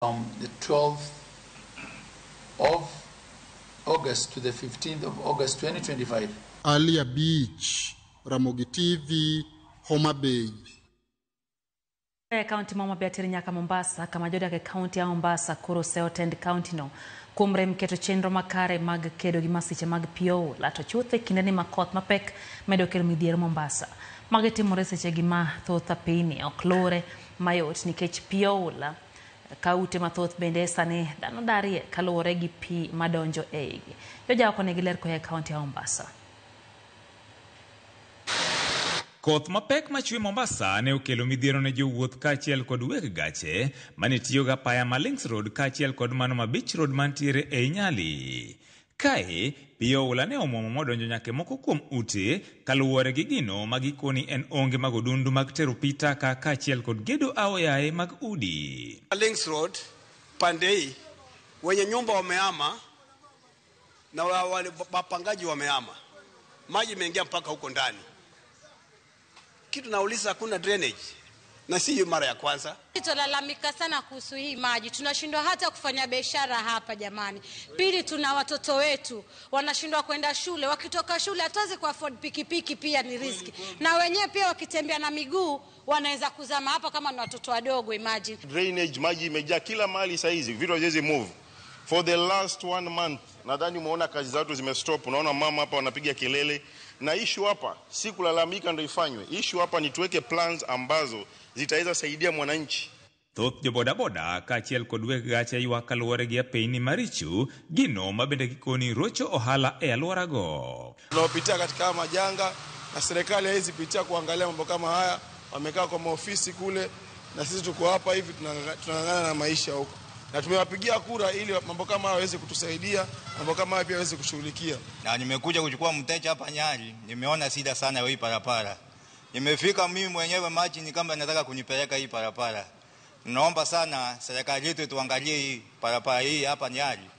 From the 12th of August to the 15th of August 2025. Alia Beach, Ramogi TV, Homa Bay. E kaunti ma Homa Bay atir nyaka Mombasa kama jodak e kaunti ya Mombasa koro oseotend kaunti no kuom rem keto chenro makare mag kedo gi masiche mag pi oula to chuth e kindeni ma koth mapek medo kelo midhiero Mombasa. Magi timore sechegi ma thoth apeyni ok luwre mayot nikech pi oula ka ute mathoth bende sani dhano darie kaluwore gi pi madonjo e igi. Jojaoko nigi ler koa e kaunti ya Mombasa. Koth mapek machwe Mombasa ne okelo midhiero ne jowuoth kaachiel kod weg gache mane tiyo gi apaya ma Links Road kaachiel kod mano ma Beach Road mantiere ei Nyali. Kae, pi oula ne omuomo modonjo nyaka e moko kuom ute kaluwore gi gino ma gikoni en onge mag odundu mag tero pi taka kaachiel kod gedo aoyaye mag udi. Links Road pande hii wenye nyumba wameama na wapangaji wameama, maji imeingia mpaka huko ndani. Kitu nauliza, hakuna drainage na si mara ya kwanza. Tunalalamika sana kuhusu hii maji, tunashindwa hata kufanya biashara hapa jamani. Pili, tuna watoto wetu wanashindwa kwenda shule, wakitoka shule hatuwezi ku afford pikipiki, pia ni riski, na wenyewe pia wakitembea na miguu wanaweza kuzama hapa kama ni watoto wadogo. Imagine drainage, maji imejaa kila mahali saa hizi, vitu haviwezi move. For the last one month nadhani umeona kazi za watu zimestop. Unaona mama hapa wanapiga kelele, na issue hapa si kulalamika ndio ifanywe. Issue hapa ni tuweke plans ambazo zitaweza saidia mwananchi. Thoth jobodaboda kaachiel kod weg gache ywak kaluwore gi apeyni maricho gino ma bende gikoni rocho ohala e alworago. Tunaopitia katika haya majanga na serikali haiwezi pitia kuangalia mambo kama haya. Wamekaa kwa maofisi kule na sisi tuko hapa hivi tunang'ang'ana na maisha huko, na tumewapigia kura ili mambo kama haya waweze kutusaidia, mambo kama haya pia waweze kushughulikia. Na nimekuja kuchukua mteja hapa Nyali, nimeona shida sana hii barabara. Nimefika mimi mwenyewe maji ni kama nataka kunipeleka hii barabara. Naomba sana serikali yetu tuangalie hii barabara hii hapa Nyali.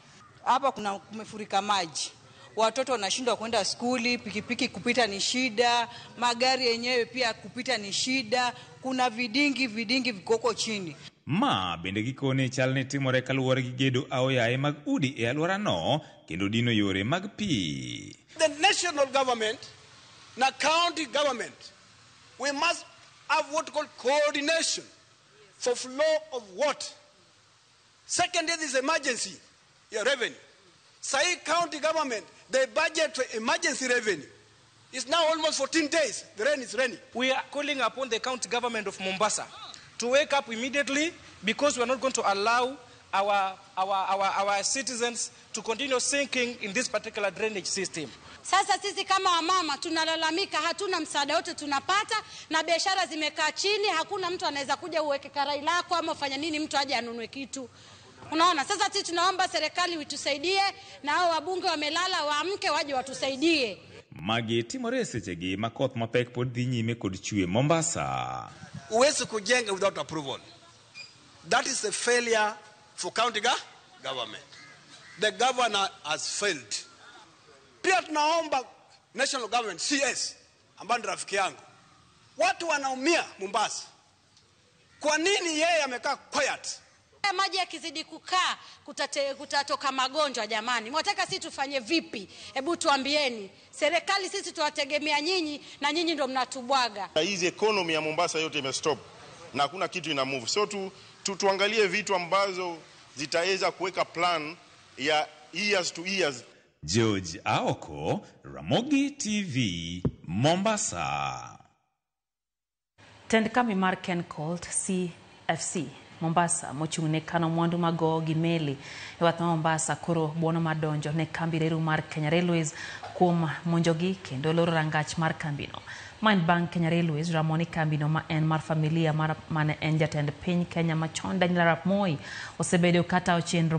Hapa kuna kumefurika maji. Watoto wanashindwa kwenda skuli, pikipiki kupita ni shida, magari yenyewe pia kupita ni shida, kuna vidingi vikoko chini. Ma bende gikone chal ni timore kaluwore gi gedo aoyaye mag udi e alworano kendo dino yore mag pi. The national government na county government, we must have what called coordination for flow of water. Secondly, this emergency revenue. Sai county government, they budget for emergency revenue. It's now almost 14 days, the rain is raining. We are calling upon the county government of Mombasa to wake up immediately, because we are not going to allow our citizens to continue sinking in this particular drainage system. Sasa sisi kama wamama tunalalamika, hatuna msaada wote tunapata, na biashara zimekaa chini, hakuna mtu anaweza kuja uweke karai lako ama ufanye nini mtu aje anunue kitu. Unaona, sasa sisi tunaomba serikali itusaidie, na hao wabunge wamelala waamke waje watusaidie. Magi timore sechegi ma koth mapek pod dhi nyime kod chwe Mombasa. Huwezi kujenga without approval. That is a failure for county government. The governor has failed. Pia tunaomba national government, CS, ambaye ni rafiki yangu. Watu wanaumia Mombasa. Kwa nini yeye amekaa quiet? Maji yakizidi kukaa kutatoka magonjwa jamani. Mwataka sisi tufanye vipi? Hebu tuambieni. Serikali sisi tuwategemea nyinyi na nyinyi ndio mnatubwaga. Hizi economy ya Mombasa yote imestop na hakuna kitu ina move. So tuangalie vitu ambazo zitaweza kuweka plan ya years to years. George Aoko, Ramogi TV, Mombasa. Tend kambi mar Kencolt CFC Mombasa mochung' ne kano mwandu magowo gi meli e wath ma Mombasa koro buono madonjo ne kambi reru mar Kenya Railways kuom monjogi kendo loro rangach mar kambino. Ma en bang' Kenya Railways ramo ni kambino ma en mar familia mar mane en jatend piny Kenya machon Daniel Arap Moi osebedo katayo chenro